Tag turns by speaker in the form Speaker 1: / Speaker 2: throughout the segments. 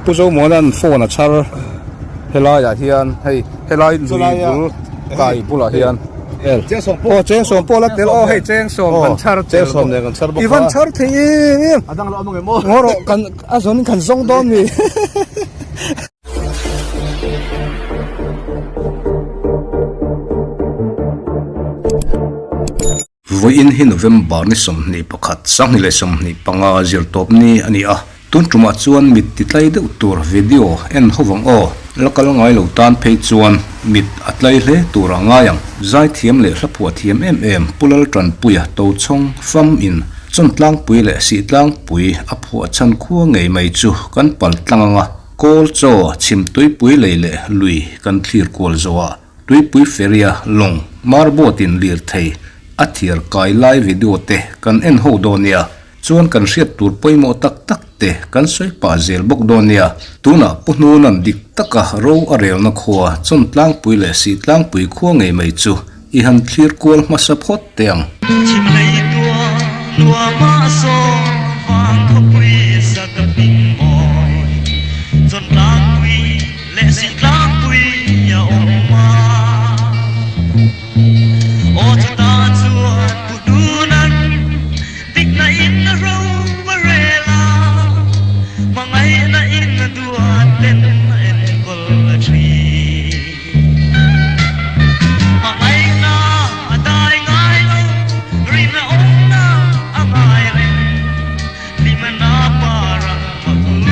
Speaker 1: Pu Zomuana'n phone a chhar helaiah hian hei helai lui bul kai bulah hian aw cheng sawm pawh la tel aw hei cheng sawm kan chhar tel bawk i van chhar thei em em ngaw rawh kan a zawnin kan zawng dawn mi. Vawiin hi November ni 21, 2025 zirtawp ni a ni a, tun tumah chuan mit ti tlai deuh tur video en ho vang aw. La kal ngai lo tan phei chuan mit a tlai hle tur a ngai ang. Zaithiam leh hlaphuah thiam em em Pu Laltanpuia Tochhawng fam in Chawntlangpui leh Sihtlangpui a phuah chhan khua ngei mai chu kan pal tlang anga Kawl chaw chhim tuipui lei leh lui kan thlir kual zawhah Tuipui Ferry-a lawng marboat-in lirthei a thiar kai lai video te kan en ho dawn nia, chuan kan hriat tur pawimawh tak tak te kan sawi pah zel bawk dawn nia. Tunah Pu Hnuna'n dik taka ro a relna khua Chawntlangpui leh Sihtlangpui khua ngei mai chu i han thlir kual hmasa phawt teh ang.
Speaker 2: Chhimlei tua nuama sawn vang khawpui sa ka hming mawi Chawntlangpui leh Sihtlangpui a awm a. Aw chutah chuan Pu Hnuna'n dikna in a ro a rel a, hmangaihna in a duat ten a enkawl a thin. Hmangaihna a dai ngai lo, rin a awmna a ngai reng, hlimna parang a hul.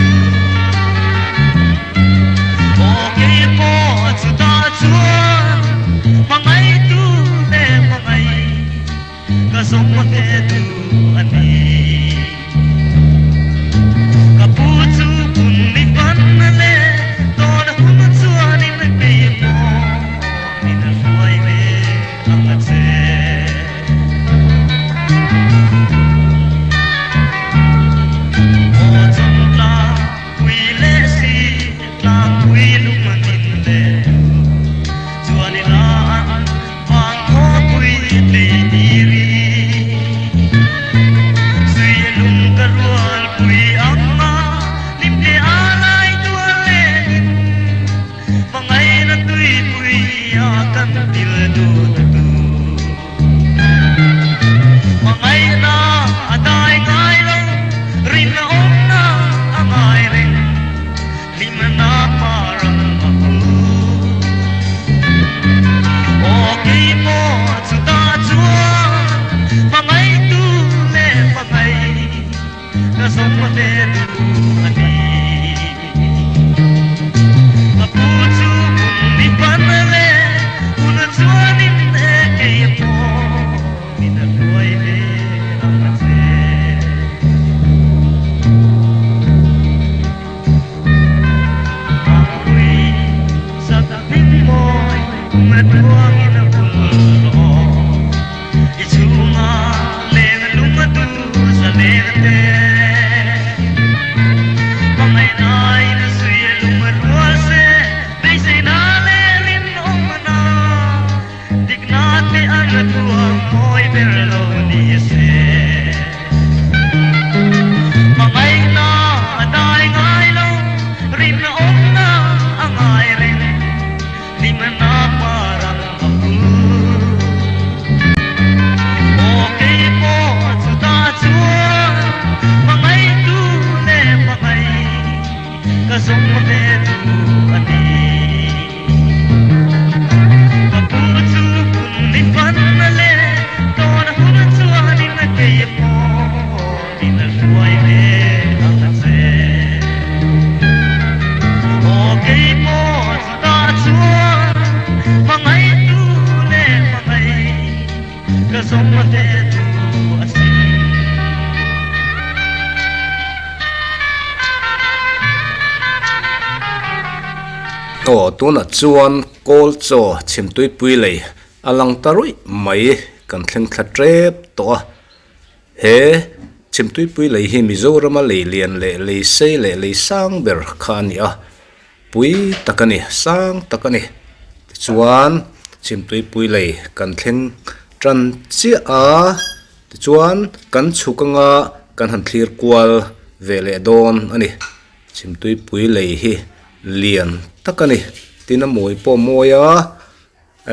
Speaker 2: Aw kei pawh chutah chuan hmangaihtu leh hmangaih ka zawng ve duh a ni. Ka pu chu hun mi pan le tawn hun chuanin kei pawh min hruai ve ang a che. Aw chawng tlang pui leh si tlang pui lung min le chuan i la an Vang khawpui tlei tiri Zui lung ka rualpui ang a Limte a lai tuar lenin Hmangaihna tuipui a kan til dun tu Hmangaihna a dai ngai lo Rin a awmna a ngai reng Hlimna parang a hu. Aw kei pawh chutah chuan hmangaihtu leh hmangaih ka zawng ve duh a ni. Ka pu chu hun mi pan leh hun chuanin e kei pawh min hruai ve ang a che. Hmangaihna a dai ngai lo, rin a awmna a ngai reng, hlimna parang a pu. Aw kei pawh chutah chuan hmangaihtu leh hmangaih ka zawng ve duh a ni. Ka pu chu hun mi pan leh tawn hun chuanin kei pawhin a hruai ve ang a che. Aw kei pawh chutah chuan hmangaihtu leh hmangaih ka zawng ve duh a si.
Speaker 1: Aw tunah chuan kawl chaw chhimtuipui lei a lang ta ruih mai kan thleng thla tep tawh a, he chhimtuipui lei hi Mizorama lei lian leh lei sei leh lei sang ber kha a ni a, pui tak a ni sang tak a ni tichuan chhimtuipui lei kan thleng tan chiah a tichuan kan chhuk anga kan han thlir kual ve leh dawn a ni. Chhimtuipui lei hi lian tak a ni. Tin a mawi pawh a mawi a,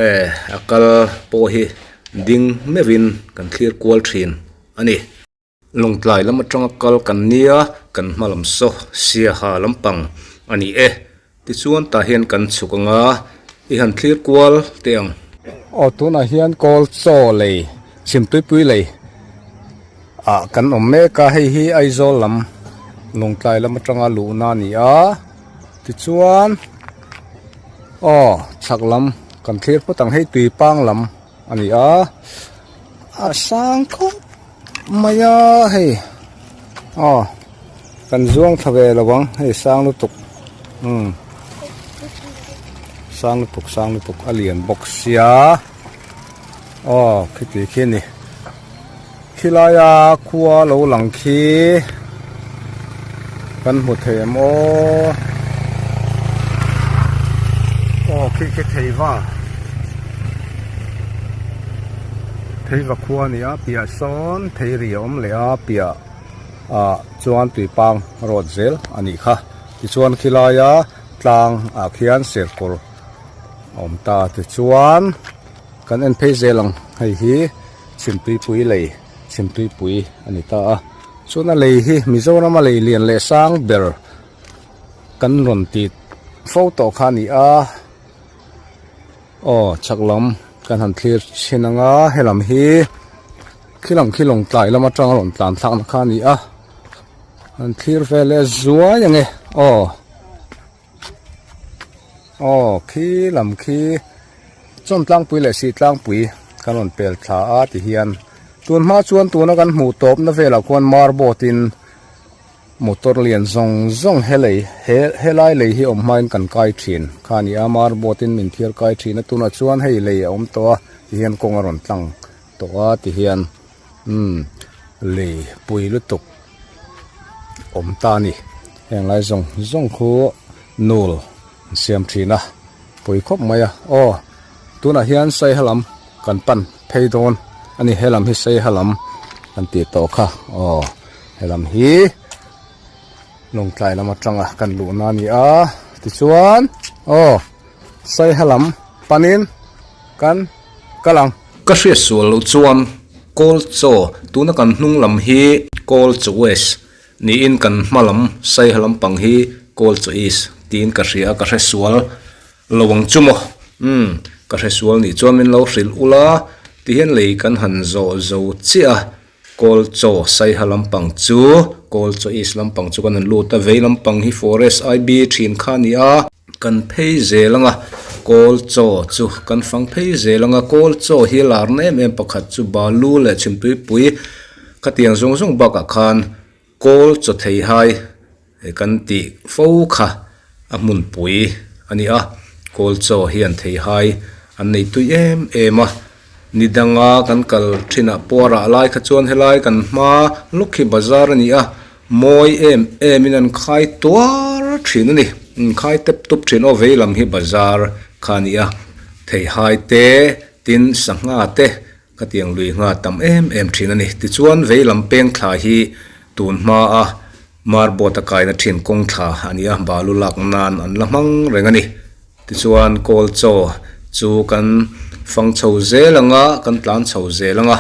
Speaker 1: eh a kal pawh hi ding meuhin kan thlir kual thin a ni. Lawngtlai lam atanga kal kan nia, kan hma lam saw Siaha lampang a ni e. Tichuan tah hian kan chhuk anga i han thlir kual teh ang. Aw tunah hian kawl chaw lei chhimtuipui lei ah kan awm mek a, hei hi Aizawl lam Lawngtlai lam atanga luhna a ni a, tichuan aw chhak lam kan thlir phawt ang, hei tuipang lam a ni a, a sang khawp mai a hei aw kan zuang thla ve lo ang hei sang lutuk umm sang lutuk sang lutuk a lian bawk sia aw khiti khi a ni khilaia khua lo lang khi kan hmu thei em aw aw khi khi thei va thei va khua a ni a piah sawn thei ri a awm leh a piah ah chuan tuipang rawt zel a nih kha tichuan khilaia tlang ah khian serkawr a awm ta tichuan kan en phei zel ang hei hi chhimtuipui lei chhimtuipui a ni ta a. Chuan a lei hi Mizoram a lei lian leh sang ber kan rawn ti fo tawh kha a ni a, aw chhak lam kan han thlir thin ang a, helam hi khilam khi lawngtlai lam atanga rawn tlan thlakna kha a ni a, han thlir vel e zuai ang e aw. Aw khi lam khi chawn tlangpui leh sih tlangpui kan rawn pel thla a ti hian tun hma chuan tuna kan hmuh tawpna velah khuan marboard in motor lian zawng zawng helei he helai lei hi awm hmain kan kai thin kha a ni a marboard in min thiar kai thin a tunah chuan hei lei a awm tawh a ti hian kawng a rawn tlang tawh a ti hian umm lei pui lutuk. awm ta a ni heng lai zawng zawng khu nul an siam thin a pui khawp mai a aw tunah hian saiha lam kan pan phei dawn a ni helam hi saiha lam kan tih tawh kha aw helam hi lawngtlai lam atanga kan luhna a ni a tichuan aw saiha lam panin kan kal ang. Ka hriat sual loh chuan Kawl chaw tuna kan hnung lam hi Kawl chaw West niin kan hma lam Saiha lampang hi Kawl chaw East tiin ka hria a ka hre sual lo ang chu maw umm ka hre sual nih chuan min lo hrilh ula tihian lei kan han zawh zo chiah a Kawl chaw Saiha lampang chu Kawl chaw East lampang chu kan han lut a vei lampang hi Forest IB thin kha a ni a. Kan phei zel anga kawl chaw chu kan fang phei zel anga kawl chaw hi larna em em pakhat chu balu leh chhimtuipui khatiang zawng zawng bakah khan kawl chaw thei hai kan tih fo kha a hmunpui a ni a kawl chaw hian thei hai an nei tui em em a ni danga kan kal thinah pawh a rah lai kha chuan helai kan hma lawk hi bazar a ni a. Mawi em em in an khai tuar thin a ni. An khai tep tup thin aw vei lam hi bazar kha a ni a. Theihai te, tin sangha te khatiang lui ngha tam em em thin a ni. Tichuan vei lam peng thla hi tun hma a marboat a kaina thin kawng thla a ni a, balu lak nan an la hmang reng a ni. Tichuan kawl chaw chu kan fang chho zel ang a, kan tlan chho zel ang a.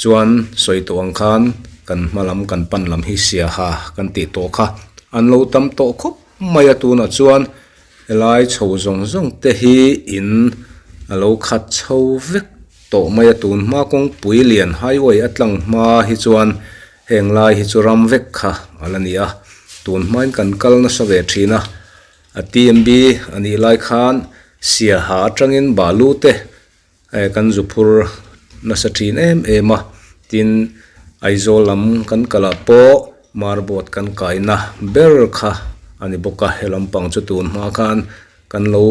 Speaker 1: Chuan sawi tawh ang khan kan hma lam kan pan lam hi siaha kan tih tawh kha an lo tam tawh khawp mai a tunah chuan helai chho zawng zawng te hi in a lo khat chho vek tawh mai a tun hma kawngpui lian highway a tlang hma hi chuan heng lai hi chu ram vek kha a la ni a tun hmain kan kal nasa ve thin a a T_M_B a nih lai khan siaha atangin balu te Kan zu phur nasa thin em em a, tin Aizawl lam kan kalah pawh marboat kan kaina ber kha a ni bawk a, he lampang chu tun hma khan kan lo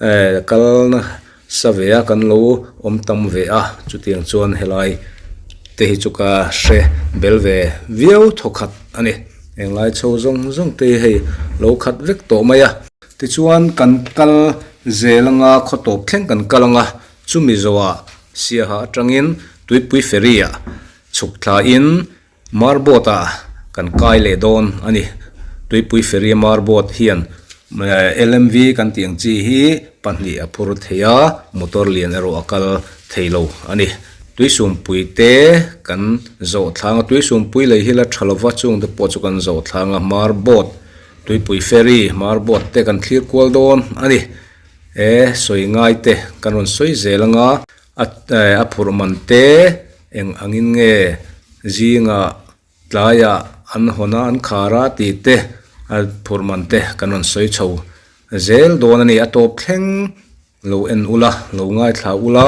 Speaker 1: eh kal nasa ve a, kan lo awm tam ve a, chutiang chuan helai te hi chu ka hre bel ve viau thawkhat a ni, englai chho zawng zawng te hi hei lo khat vek tawh mai a. Tichuan kan kal zel anga khaw tawp thleng kan kal anga chumi zawhah Siaha atangin Tuipui ferry ah chhuk thlain Marboat ah kan kai leh dawn a ni. Tuipui ferry mar boat hian LMV kan tih ang chi hi pahnih a phur thei a, motor lian erawh a kal thei lo a ni. Tuisumpui te kan zawh thlang a, tuisumpui lei hi la tha lova chung te pawh chu kan zawh thlang a, mar boat tuipui ferry mar boat te kan thlir kual dawn a ni. E sawi ngai te kan rawn sawi zel anga a a phurh man te eng angin nge zingah Tlaiah an hawn a, an khar a tih te a phurh man te kan rawn sawi chho zel dawn a ni. A tawp thleng lo en ula, lo ngaithla ula,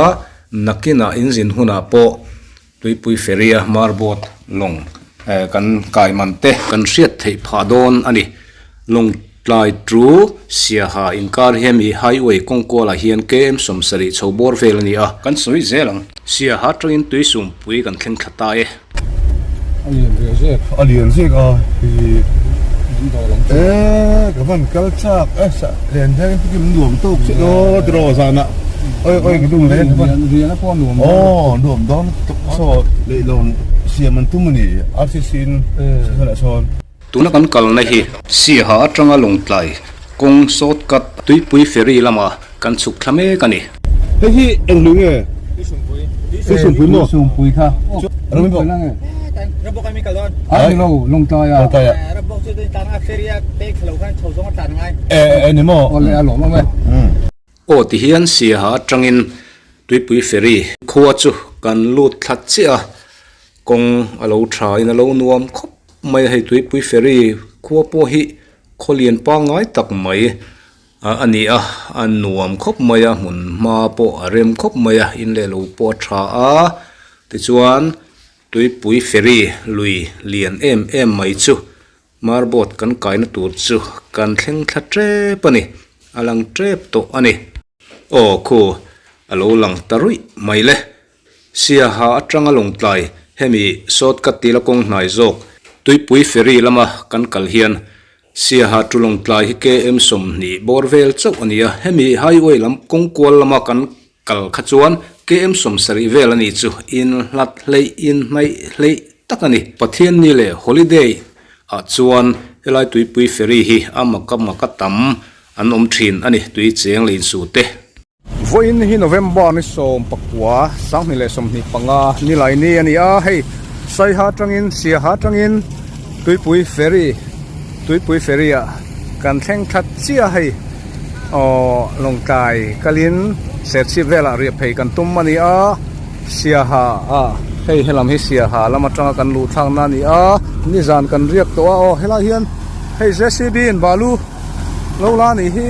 Speaker 1: nakinah inzin hunah pawh Tuipui Ferry-a marboat lawng kan kai man te kan hriat theih phah dawn a ni. Lawng tlai tu Siaha inkar hi hemi highway kawng kualah hian KM 70 chho bawr vel a ni a. Kan sawi zel ang. Siaha atangin Tuisumpui kan thleng thla ta e.
Speaker 3: A lian ve zek. A lian zek a hi. E ka van kal chak e sa len hian in kim nuam tawk che aw tiraw zana oi oi ka dum le
Speaker 4: rian rian a pawh nuam
Speaker 3: aw nuam dawn tuk saw leihlawn siam an tum ani RCC in sawn ah sawn.
Speaker 1: Tuna kan kalna hi Siaha atanga Lawngtlai kawng shortcut Tuipui ferry lama kan chhuk thla mek a ni.
Speaker 3: Hei hi eng lui nge? Tuisumpui maw?
Speaker 4: Tuisumpui kha.
Speaker 3: Tuisumpui
Speaker 4: la nge? A ni lo, Lawngtlai ah.
Speaker 3: Lawngtlai ah. E e ni maw?
Speaker 4: Awle a lawm awm e.
Speaker 1: Aw ti hian Siaha atangin Tuipui ferry khua chu kan lut thla chiah a, kawng a lo tha in a lo nuam khawp mai a, hei Tuipui ferry khua pawh hi khaw lian pangngai tak mai a ni a, a nuam khawp mai a, hmun hma pawh a rem khawp mai a, in leh lo pawh a tha a, tichuan Tuipui ferry lui lian em em mai chu Marboat kan kaina tur chu kan thleng thla tep a ni, a lang tep tawh a ni. Aw khu, a lo lang ta ruih mai le. Siaha atanga Lawngtlai hemi shortcut tila kawng hnai zawk Tuipui ferry lama kan kal hian Siaha to Lawngtlai hi KM 20 bawr vel chauh a ni a, hemi highway lam kawng kual lama kan kal kha chuan KM 70 vel a nih chu inhlat hleih inhnaih hleih tak a ni. Pathianni leh holiday ah chuan helai Tuipui ferry hi a maka maka tam an awm thin a ni, tui cheng leh insu te.
Speaker 4: Vawiin hi November ni 19, 2025 nilai ni a ni a, hei Saiha atangin Siaha atangin Tuipui Ferry Tuipui Ferry ah kan thleng that chiah a hei aw Lawngtlai kalin Serchhip velah riah phei kan tum a ni a, Siaha ah hei helam hi Siaha lam atanga kan luh thlakna a ni a, nizan kan riak tawh a aw helai hian hei JCB in balu Lo la nih hi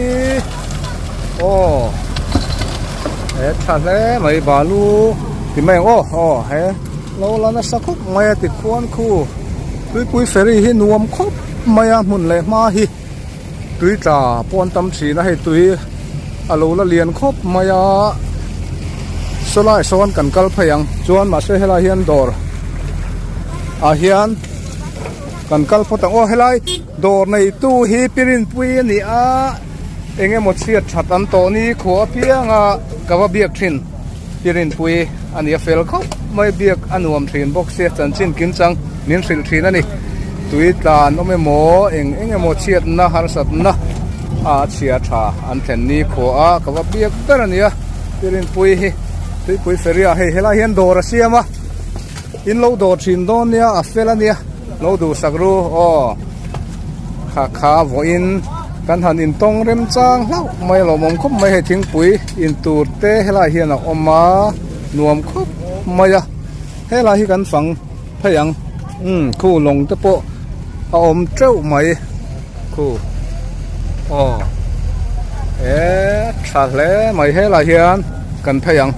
Speaker 4: aw he tha hle mai balu ti mai ang aw aw he lo la nasa khawp mai a tikhuan khu tuipui ferry hi nuam khawp mai a hmun leh hma hi tui tla pawh an tam thin a hei tui a lo la lian khawp mai a sawlai sawn kan kal phei ang chuan mahse helai hian dawr ah hian kan kal phawt ang aw helai. Dawr neitu hi Pirinpui a ni a, eng emaw chhiat that an tawh ni khua apiang a ka va biak thin Pirinpui a ni a fel khawp mai biak a nuam thin bawk sia chanchin kim chang min hrilh thin a ni. Tui tlan awm emaw eng eng emaw chhiatna harsatna a chhia tha an thlen ni khua a ka va biak ber a ni a Pirinpui hi Tuipui ferry ah hei helai hian dawr a siam a. In lo dawr thin dawn nia a fel a nia lo duhsak ru aw kha kha vawiin kan han intawng remchang hlauh mai a lawmawm khawp mai hei thingpui in tur te helai hian a awm a nuam khawp mai a helai hi kan fang phei ang umm khu lawng te pawh a awm teuh mai khu aw e tha hle mai helai hian kan phei ang.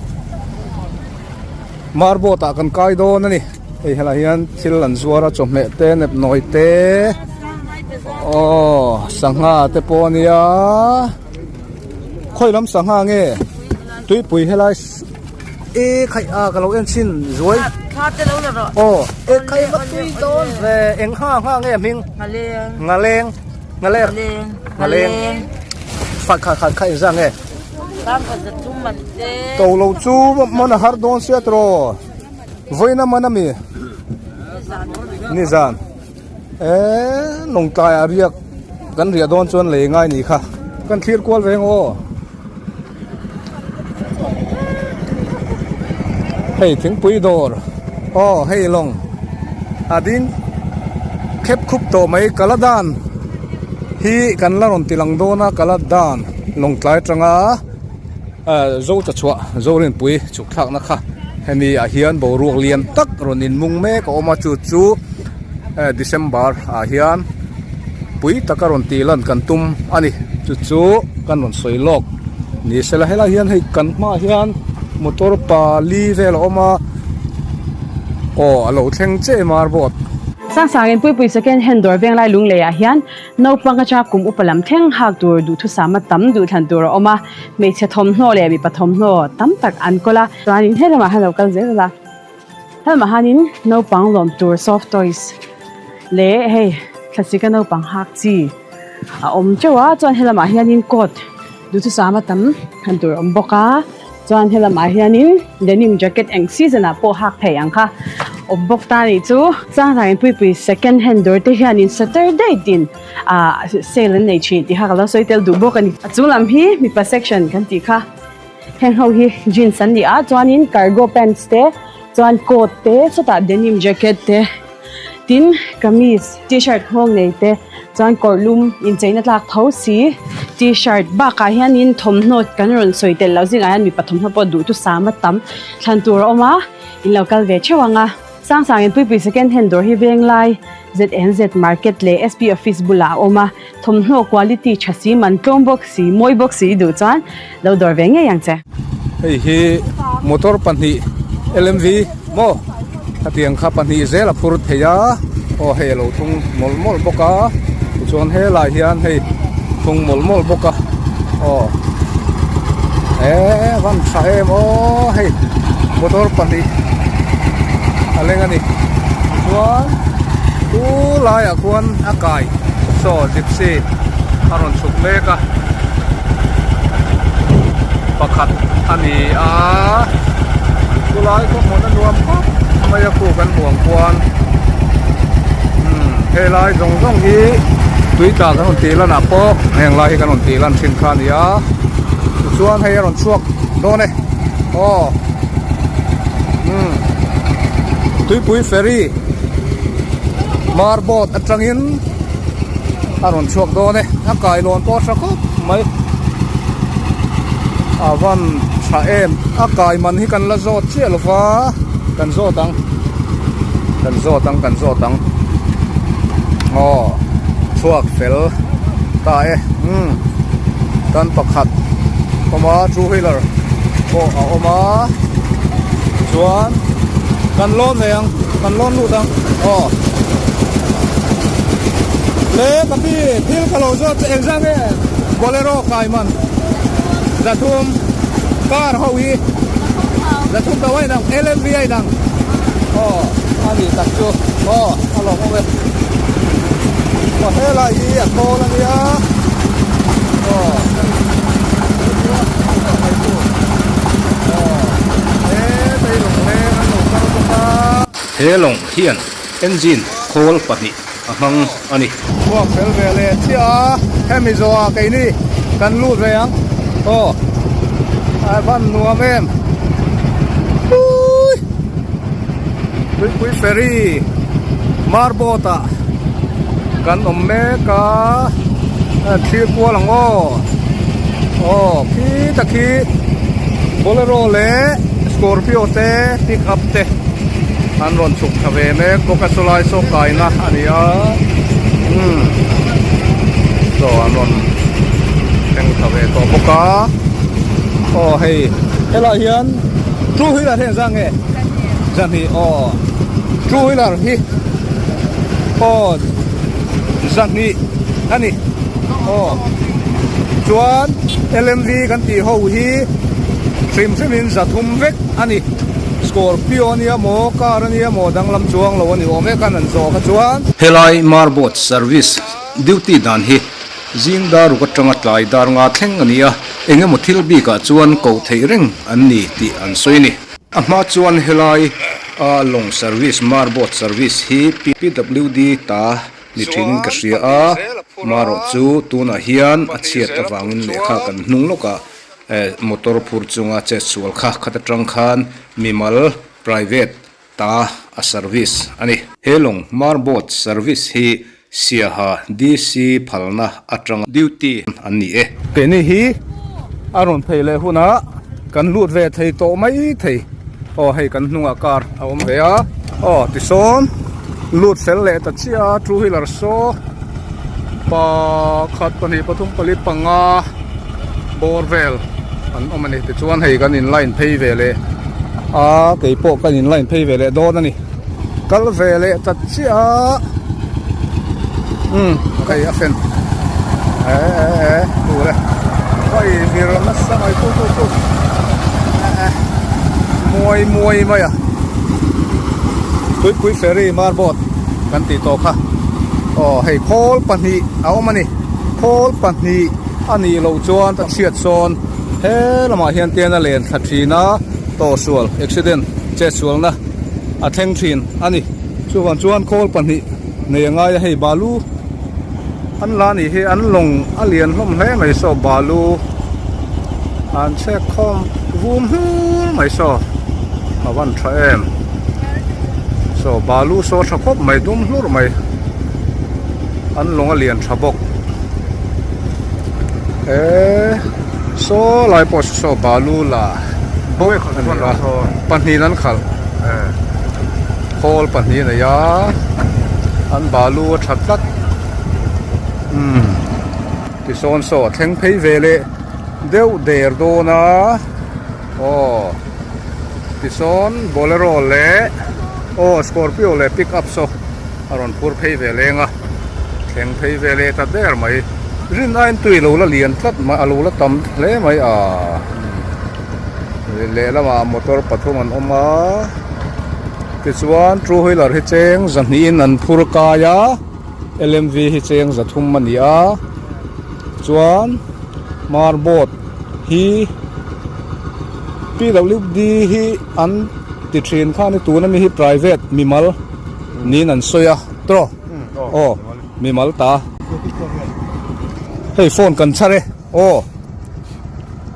Speaker 4: Marboat ah kan kai dawn a ni hei helai hian thil an zuar a chawhmeh te nepnawi te aw sangha te pawh a nia khawi lam sangha nge tuipui helai e khaih a ka lo en chhin zuai aw e khaih va tui dawn ve eng ha ha nge a hming ngaleng ngaleng ngaleng khat khat khat kha engzah nge. To lo chu man a har dawn sia tiraw vawiin a man a mi nizan. Eee lawngtlai ah riak kan riah dawn chuan lei ngai ni kha kan thlir kual ve ang aw. Hei thingpui dawr aw hei lawng a ding khep khup tawh mai kaladan hi kan la rawn ti lang dawn a kaladan lawngtlai atanga ah zo ta chhuah zorinpui chhuk thlakna kha hemi ah hian boruak lian tak rawn in mung mek a awm a chu chu eh December ah hian pui taka rawn tih lan kan tum a ni chu chu kan rawn sawi lawk ni sela helai hian hei kan hmaah hian motor pali vel a awm a aw a lo thleng chiah em a boat.
Speaker 5: Sangsangin Puipui second hand dawr venglai lunglei ah hian naupang atanga kum upa lam thleng hak tur duhthusama tam duh thlan tur a awm a, hmeichhe thawmhnaw leh mipa thawmhnaw tam tak an kawl a. Chuanin helamah hian lo kal zel ula. Helamah hianin naupang lawm tur soft toys leh hei thlasika naupang hak chi a awm teuh a chuan helamah hianin coat duhthusam a tam han tur a awm bawk a chuan helamah hianin denim jacket eng season ah pawh hak thei ang kha awm bawk ta anih chu. Changhlaiin Puipui second hand dawr te hianin Saturday tin ah sale an nei thin tih kha ka lo sawi tel duh bawk a ni. A chung lam hi mipa section kan tih kha. Heng ho hi jeans an ni a chuanin cargo pants te chuan coat te chutah denim jacket te tin kameez t-shirt nghawng nei te chuan kawr lum incheina tlak tho si t-shirt bakah hianin thawmhnaw kan rawn sawi tel loh zingah hian mipa thawmhnaw pawh duh chu sam a tam thlan tur a awm a in lo kal ve theuh ang a. Sangsangin Puipui Second Hand dawr hi Venglai ZNZ Market leh SP Office bulah a awm a, thawmhnaw quality tha si, man tlawm bawk si, mawi bawk si i duh chuan lo dawr ve ngei ang che.
Speaker 4: Hei hi motor pahnih LMV maw khatiang kha pahnih zel a phur thei a, aw hei a lo thung mawlh mawlh bawk a, tichuan helai hian hei thung mawlh mawlh bawk a, aw eee van tha em aw hei motor pahnih a leng a ni chuan chu laiah khuan a kai saw gypsy a rawn chhuk mek a pakhat a ni a chu lai khaw hmun a nuam khawp mai a khu kan hmuh ang khuan umm helai zawng zawng hi tui tla kan rawn tih lan ah pawh heng lai hi kan rawn tih lan thin kha a ni a tichuan hei a rawn chhuak dawn e aw. Umm tuipui ferry marboat atangin a rawn chhuak dawn e a kailawn pawh a tha khawp mai a van tha em a kai man hi kan la zawt chiah lo va kan zawt ang kan zawt ang kan zawt ang aw chhuak fel ta e umm tan pakhat awm a two wheeler pawh a awm a chuan kan lawn ve ang kan lawn lut ang aw le ka pi thil ka lo zawt che engzah nge bolero kai man zathum car ho hi zathum tho a inang lmv a inang aw a ni tak chu aw a lawmawm e aw helai hi a khawl a nia aw.
Speaker 1: He lawng hian engine khawl pahnih a hmang a ni.
Speaker 4: Chhuak fel ve leh chiah a, hemi zawhah keini kan lut ve ang aw a van nuam em ui tuipui ferry marboat ah kan awm mek a thlir kual ang aw aw khi tak hi bolero leh scorpio te pick up te an rawn chhuk thla ve mek bawk a chulai saw kaina a ni a umm saw an rawn thleng thla ve tawh bawk a aw hei helaiah hian two wheeler hi engzah nge zahnih aw two wheeler hi. Aw zahnih a ni aw chuan lmv kan tih ho hi hrim hrim in zathum vek a ni scorpio a nia maw car a nia maw danglam chuang lo a ni awm e khan an zawh kha chuan.
Speaker 1: Helai marboat service duty dan hi zing dar ruk atanga tlai dar nga thleng a ni a, eng emaw thil bikah chuan koh theih reng an ni tih an sawi a ni. A hma chuan helai a lawng service, marboat service hi PWD ta. ni thinin ka hria a, marawh chu tunah hian a chhiat avangin lehkha kan hnung lawkah motor phur chunga chetsual kha khat atang khan mimal private ta a service a ni. He lawng marboat service hi Siaha DC phalna atanga duty an ni e.
Speaker 4: Keini hi a rawn phei leh hunah kan lut ve thei tawh mai thei. Aw hei kan hnungah car a awm ve a. Aw tisawn lut fel leh ta chiah a two wheeler saw pakhat pahnih pathum pali panga bawr vel an awm a ni. Tichuan hei kan in line phei ve leh a keipawh kan in line phei ve leh dawn a ni. Kal ve leh ta chiah a umm hei a fan e e e tur e hei vir nasa mai tu tu tu e e muai muai mai a tuipui ferry marboat kan tih tawh kha aw hei khawl pahnih a awm a ni khawl pahnih a nih loh chuan a chhiat sawn he lamah hian tian a len thla thin a tawhsual accident chetsualna. a thleng thin a ni. Chuvang chuan khawl pahnih nei a ngai a, hei balu an la nih hi an lawng a lian hlawm hle mai saw balu an chhek khawm vum hlur mai saw a van tha em saw balu saw tha khawp mai dum hlur mai an lawng a lian tha bawk eee saw lai pawh saw balu la. Bawk a ni a, pahnihin an khalh khawl pahnih a nei a, an balu a tha tlat umm tisawn saw a thleng phei ve leh deuh der dawn a aw tisawn bolero leh aw scorpio leh pick up saw a rawn phur phei ve leng a thleng phei ve leh ta der mai rin aiin tui lo la lian tlat mai a lo la tam hle mai a. Lehlamah motor pathum an awm a tichuan two wheeler hi cheng zahnihin an phur kai a L M V hi cheng zathum a ni a chuan marboat hi P W D hi an ti thin kha ni tuna mi hi private mimal niin an sawi a tawh aw mimal ta hei phone kan chhar e aw.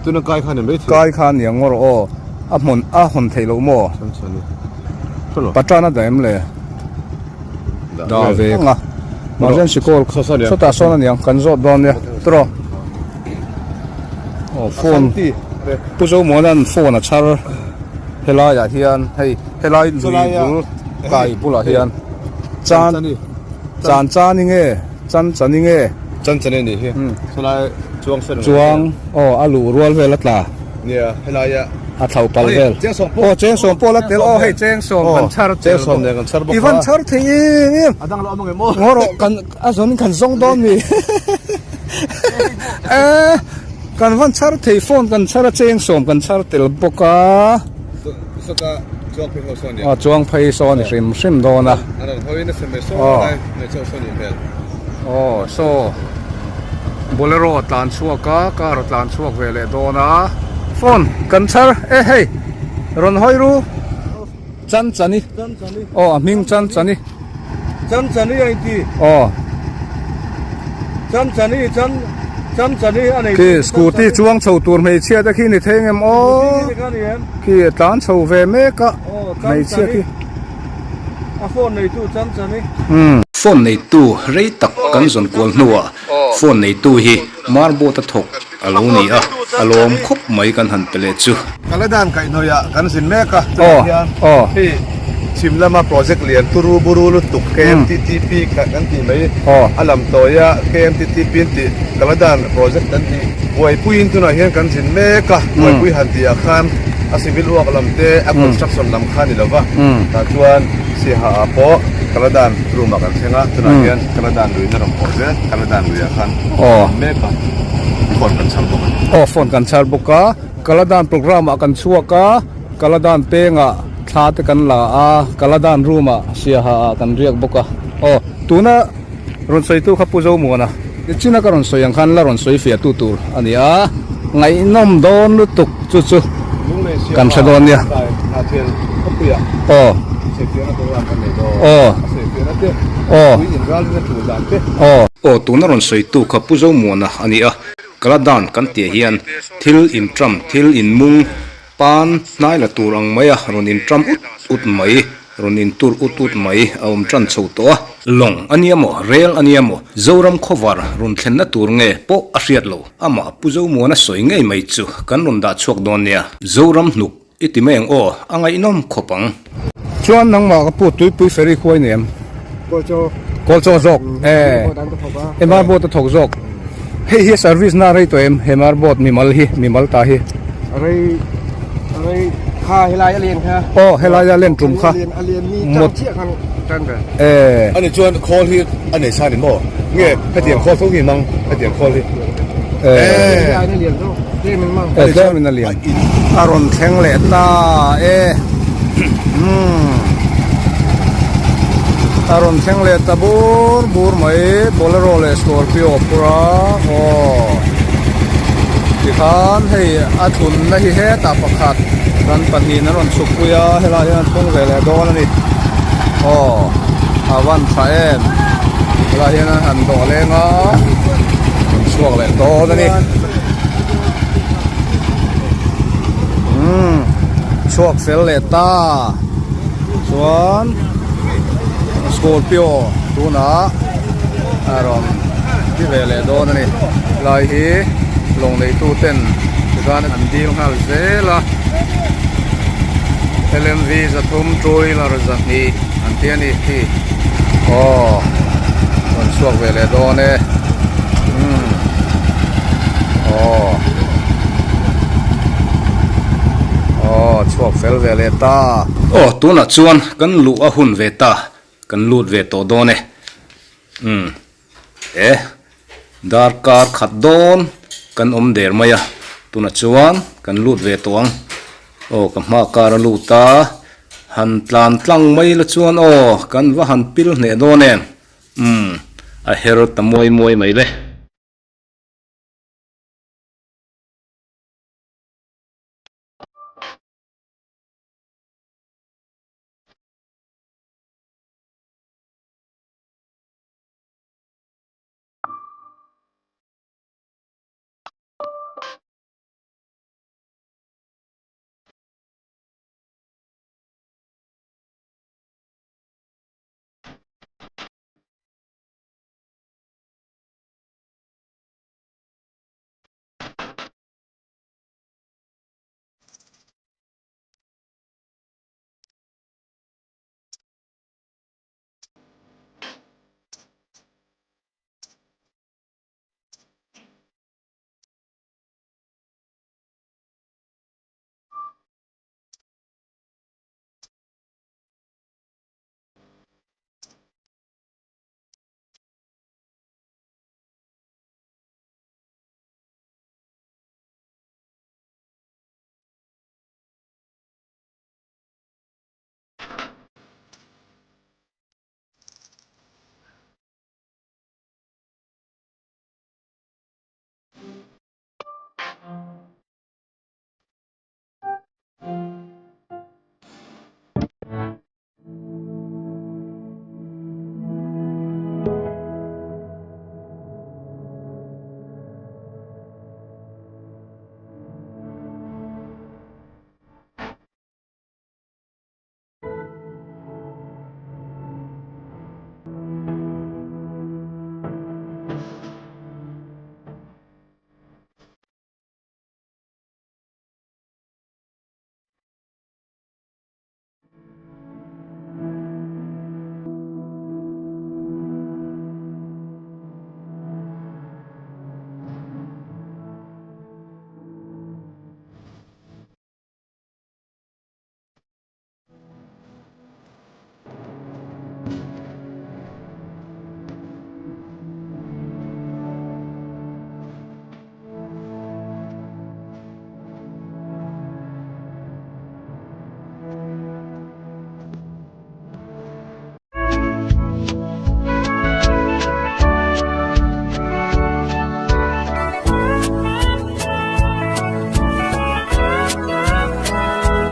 Speaker 3: Tuna kai kha ni mai thei.
Speaker 4: Kai kha ni ang ngawr aw. A hmun a hawn theih loh maw?
Speaker 3: Chan chan ni. Chalo.
Speaker 4: Patan a dah em le? Dah ve ang a. Emergency call sawtah sawn a niang kan zawt dawn nia. Tawh. Aw phone Pu Zomuana'n phone a chhar helaiah hian hei helai lui bul kai bulah hian chan chan chan i nge Chan chani nge?
Speaker 3: Chan chani anih hi. Chulai chuang sawn
Speaker 4: Chuang aw a luh rual vel a tla.
Speaker 3: Nia helai a.
Speaker 4: A thlo pal vel.
Speaker 3: Cheng sawm pawh.
Speaker 4: Aw cheng sawm pawh la tel aw hei cheng sawm kan chhar tel.
Speaker 3: Cheng sawm nen kan chhar bawk
Speaker 4: a. I van chhar thei em em.
Speaker 3: A dang lo awm ang em aw.
Speaker 4: Ngaw rawh kan a zawn in kan zawng dawn mi. E kan van chhar thei phone kan chhar a cheng sawm kan chhar tel bawk a.
Speaker 3: Sawta chuang phei ho sawn
Speaker 4: Aw chuang phei saw a ni hrim hrim dawn a.
Speaker 3: A rawn hawi nasa mai saw lai hmeichhe ho saw nih hmel.
Speaker 4: Aw saw bolero a tlan chhuak a car a tlan chhuak ve leh dawn a. Phone kan chhar e hei rawn hawi ru chan chani aw a hming chan chani.
Speaker 3: Chan chani a inti.
Speaker 4: Aw.
Speaker 3: Chan chani chan chan chani a nei.
Speaker 4: Khi scooty chuang chho tur hmeichhia te khi ni thei ngem aw. Khi a tlan chho ve mek a hmeichhia khi.
Speaker 3: A phone neitu chan chani.
Speaker 4: Umm.
Speaker 1: Phone neitu rei tak kan zawn kual hnuah phone neitu hi marboat a thawk a lo ni a, a lawm khawp mai kan han pe leh chu.
Speaker 3: Kaladan kaihhnawihah kan zin mek a, tunah hian hei chhim lama project lian turu buru lutuk KMTTP kan tih mai a lam tawia KMTTP an tih Kaladan project kan tih buaipuiin tunah hian kan zin mek a, buaipui han tihah khan a civil work lam te a construction lam kha a ni lova, tah chuan Siaha ah pawh Kaladan room ah kan thleng a, tunah hian Kaladan lui na rawn pawh zel, Kaladan lui ah khan awm mek a, phone kan chhar bawk a ni.
Speaker 4: Aw phone kan chhar bawk a, Kaladan program ah kan chhuak a, Kaladan peng ah thla te kan la a, Kaladan room ah Siaha ah kan riak bawk a, aw tuna rawn sawi tu kha Pu Zomuana china ka rawn sawi ang khan la rawn sawi fiah tu tur a ni a, ngaihnawm dawn lutuk chu chu kan hre dawn nia. Aw. Aw.
Speaker 3: Tui inralrin a tul dan te.
Speaker 1: Aw tuna rawn sawitu kha Pu Zomuana a ni a, Kaladan kan tih hian thil intram thil inmung pan hnai la tur ang mai a rawn intram ut ut mai, rawn intur ut ut mai a awm tan chho tawh a. Lawng a nia maw, rel a nia maw, Zoram khawvar rawn thlenna tur nge pawh a hriat lo. Amah Pu Zomuana sawi ngei mai chu kan rawn dah chhuak dawn nia. Zoram hnuk I ti mai ang aw, a ngaihnawm khawp ang.
Speaker 4: Chuan nangmah ka pu tuipui ferry khuai nei em?
Speaker 6: Kawlchaw.
Speaker 4: Kawlchaw zawk e. MR boat a thawk zawk. Hei hi service na rei tawh em? He MR boat mimal hi, mimal ta hi.
Speaker 6: Rei rei kha helai a len kha.
Speaker 4: Aw helai a len tum kha.
Speaker 6: A lian mi tang chiah khan tan ve.
Speaker 4: E.
Speaker 3: Ani chuan khawl hi a nei sa ni maw? Nge hetiang khawl tho hi mang hetiang khawl hi.
Speaker 4: E. E tlem in a lian. A rawn thleng leh ta e. Umm. A rawn thleng leh ta bur bur mai Bolero leh Scorpio phur a aw. Tikhan hei a thlunna hi hetah pakhat ran pahnihin an rawn chhuk pui a helaiah hian an thlung ve leh dawn a ni. Aw a van tha em. Helaiah hian an han dawh leng a rawn chhuak leh dawn a ni. Umm chhuak fel leh ta chuan Scorpio tunah a rawn ti ve leh dawn a ni lai hi lawng neitu ten tikhan an dil nghal zel a L_M_V zathum two wheeler zahnih an ti a ni khi aw rawn chhuak ve leh dawn e umm. Aw aw chhuak fel ve leh ta.
Speaker 1: Aw tunah chuan kan luh a hun ve ta kan lut ve tawh dawn e umm e darkar khat dawn kan awm der mai a tunah chuan kan lut ve tawh ang aw ka hma kar a lut a han tlan tlang mai la chuan aw kan va han pil hneh dawn em umm a her ta muai muai mai le.